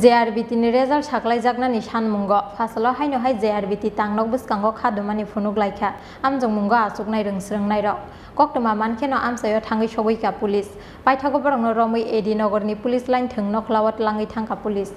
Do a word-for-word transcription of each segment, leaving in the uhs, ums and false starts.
J R B T ni result saklaijaknani sanmungo phasalo haino hai J R B T tangnok bwskango khadumani phunuk laikha, amjokmungo achuknai rwngsrwngnairok. Koktwma mankheno amchaio thangwi sogwikha police. Paithago borokno romwi A D Nogorni police line thwng nokhlao tlangwi thangkha police.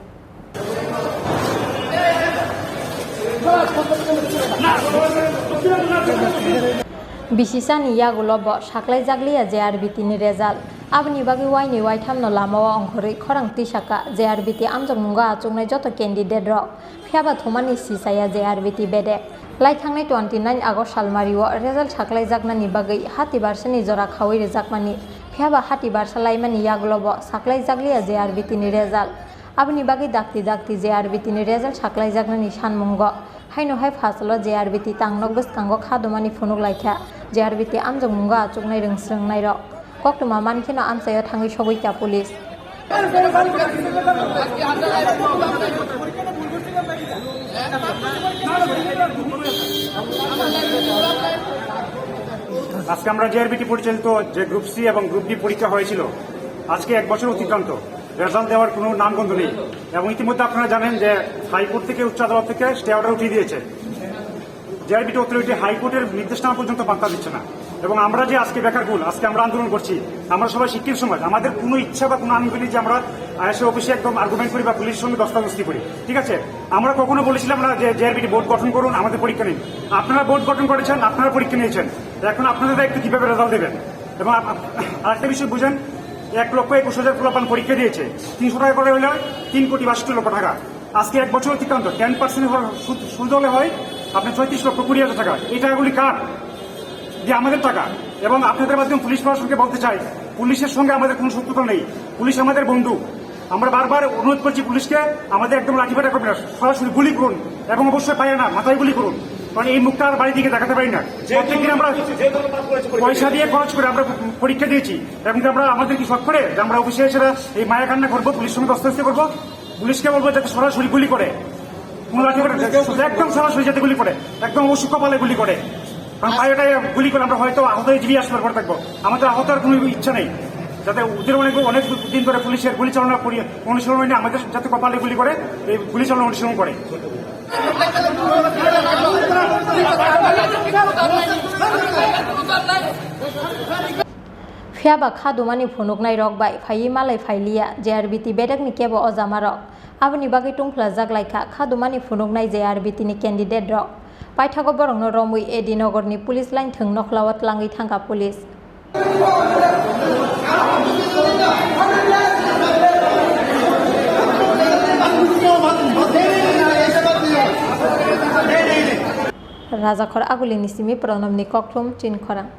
Bisisani yagulo bo saklaijakliya J R B T ni result. Aboni bagwi waini waithamno lamao ongkhorwi khorang twisakha J R B T amjokmungo achuknai joto candidate rok. Phiyaba thumani sisaya J R B T bedek. Lai thangnai twenty nine August salmario result saklaijaknani bagwi hati barsani jora khaui rwjakmani. Phiyaba hati barsa laimani yagulo bo saklaijakliya J R B T ni result. Aboni bagwi dakti dakti J R B T ni result saklaijaknani sanmungo. Haino hai phasalo J R B T tangnok bwskango khadumani phunuk laikha, J R B T amjokmungo achuknai rwngsrwngnairok. Koktwma mankheno amchaio thangwi sogwikha police. আজকে আমরা জেআরবিটি পরিচালিত যে group C এবং group D পরীক্ষা হয়েছিল, আজকে এক বছর অতিক্রান্ত, রেজাল্ট দেওয়ার কোনো নামগন্ধ নেই। এবং ইতিমধ্যে আপনারা জানেন যে হাইকোর্ট থেকে, উচ্চ আদালত থেকে স্টে অর্ডার উঠিয়ে দিয়েছে। জেআরবিটি অথরিটি হাইকোর্টের নির্দেশনামা পর্যন্ত পাত্তা দিচ্ছে না। এবং আমরা যে আজকে বেকারকুল, আজকে আমরা আন্দোলন করছি, আমরা সবাই শিক্ষিত সমাজ, আমাদের কোনো ইচ্ছা বা কোনো আনন্দ নেই যে আমরা আইএসএ অফিসে একদম আর্গুমেন্ট করি বা পুলিশের সঙ্গে ধস্তাধস্তি করি, ঠিক আছে? আমরা কখনো বলেছিলাম না যে জেআরবিটি বোর্ড গঠন করুন, আমাদের পরীক্ষা নিন। আপনারা বোর্ড গঠন করেছেন, আপনারা পরীক্ষা নিয়েছেন, এখন আপনাদের দায়িত্ব কীভাবে রেজাল্ট দেবেন। এবং আপ-, আপ-, আরেকটা বিষয় বুঝেন, এক লক্ষ একুশ হাজার পোলাপান পরীক্ষা দিয়েছে, তিনশো টাকা করে হলে তিন কোটি বাষট্টি লক্ষ টাকা। আজকে এক বছর অতিক্রান্ত, টেন পার্সেন্ট সুদ, সুদ হলে হয় আপনার ছয়ত্রিশ লক্ষ কুড়ি হাজার টাকা। এই টাকাগুলি কার? যে আমাদের টাকা। এবং আপনাদের মাধ্যমে পুলিশ প্রশাসনকে বলতে চাই, পুলিশের সঙ্গে আমাদের কোনো শত্রুতা নেই, পুলিশ আমাদের বন্ধু। আমরা বারবার অনুরোধ করছি পুলিশকে, আমাদের একদম লাঠিপেটা করবেন না, সরাসরি গুলি করুন এবং অবশ্যই পায়ে না, মাথায় গুলি করুন, কারণ এই মুখটা আর বাড়ির দিকে দেখাতে পারি না। প্রত্যেকদিন আমরা পয়সা দিয়ে খরচ করে আমরা পরীক্ষা দিয়েছি এবং আমরা আমাদের কি শখ করে যে আমরা অফিসে এসে এই মায়া কান্না করবো, পুলিশের সঙ্গে ধস্তাধস্তি করবো, পুলিশকে বলবো যাতে সরাসরি গুলি করে, কোনো লাঠিপেটা, একদম সরাসরি যাতে গুলি করে, একদম অবশ্যই কপালে গুলি করে। কারণ পায়ে টায়ে গুলি করে আমরা হয়তো আহত হয়ে জীবিত আসবার পর থাকবো। আমাদের আহত আর কোনো ইচ্ছা নেই, যাতে ওদের অনেক, অনেক দিন ধরে পুলিশের গুলি চালনা করি, অনুশীলন হয়নি, আমাদের যাতে কপালে গুলি করে, এই গুলি চালনা অনুশীলন করে। Phiyaba khadumani phunuknairok bai phaiwi malai phailiya J R B T bedekni kebo o jamarok. Aboni bagwi tungphlajak laikha khadumani phunuknai J R B T ni candidate rok. Paithago borokno romwi A D Nogorni police line thwng nokhlao tlangwi thangkha police. Rajakhor Agulini simi Pranobni kokthum Chinkhorang.